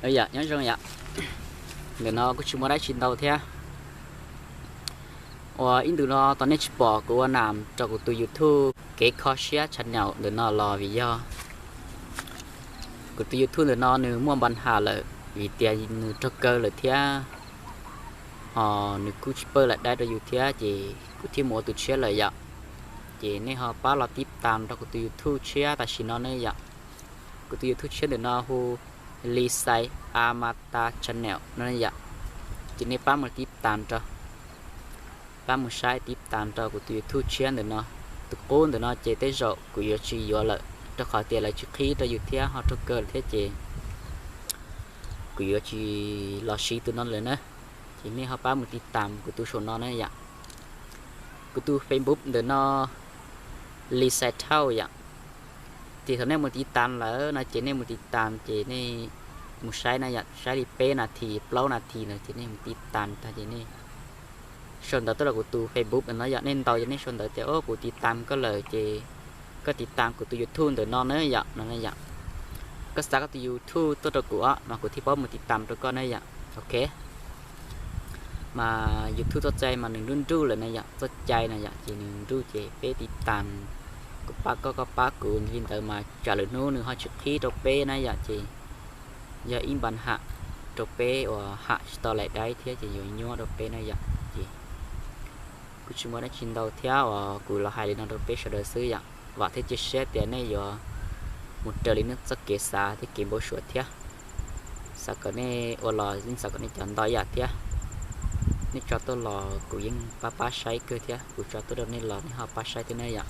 Yam nyob zoo yom, ntawm no kuj tsis muaj dab tsi ntau thiab. Uas ib ntus no tos nej tsis pom kuv ua nam rau kuv tus YouTube kev kho siab channel ntawm no los vim yog kuv tus YouTube ntawm no nws muaj npa ham lawm vim tias nws raug kaw lawm thiab, ho nws kuj tsis pawj lam dai rau yus thiab ces kuv thiaj mus ua tus tshiab lawm yom. Ces nej ho pab los tib tam rau kuv tus YouTube tshiab tam sim no ne yom. Kuv tus YouTube tshiab ntawm no hu Lisai Amata Channel no yom. Ces nej pab mus tib tam rau, pab mus saib tib tam rau kuv tus YouTube tshiab ntawm no. Tus qub ntawm no ces tej zaum kuv yuav tsis yuav lawm rau qhov tias lawv tsis qhib rau yus thiab ho raug kaw lawm thiab ces kuv yuav tsis los siv tus no lawm na. Ces nej ho pab mus tib tam kuv tus saum no na yom. Kuv tus Facebook ntawm no Lisai Thauj yom. Ces thaum nej mus tib tam lawm no ces nej mus tib tam ces nej mus saib na yom, saib li peb nas this plaub nas this ntawd ces nej mus tib tam tag ces nej sau ntawv tuaj rau kuv tus Facebook ntawm no yom. Nej ntaus ces nej sau ntawv tias o kuv tib tam koj lawm ces koj tib tam kuv tus YouTube ntawm no na yom, no yom. Koj xa koj tus YouTube tuaj rau kuv os mas kuv thiaj paub mus tib tam rau koj na yom. Ok, mas YouTube txoj cai mas nws nruj nruj lawm na yom, txoj cai na yom, ces nws nruj ces peb tib tam, kuv pab koj koj pab kuv li ntawd mas tsam lwm hnub nws ho tsis qhib rau peb na yom. Ces yog ib npa ham rau peb uas ham tsis tau laim daib thiab ces yuav nyuaj rau peb na yom. Ces kuj tsis muaj dab tsi ntau thiab uas kuv los hais li no rau peb sawv daws xwb yom. Vam thiab cia siab tias nej yuav mus raws li nej txoj kev xav thiab kev npau suav thiab. Xav kom nej ua los yeej xav kom nej cov ntau yam thiab. Nej tso tuaj los kuv yeej pab pab saib kawg thiab, kuv tso tuaj rau nej los nej ho pab saib thiab na yom.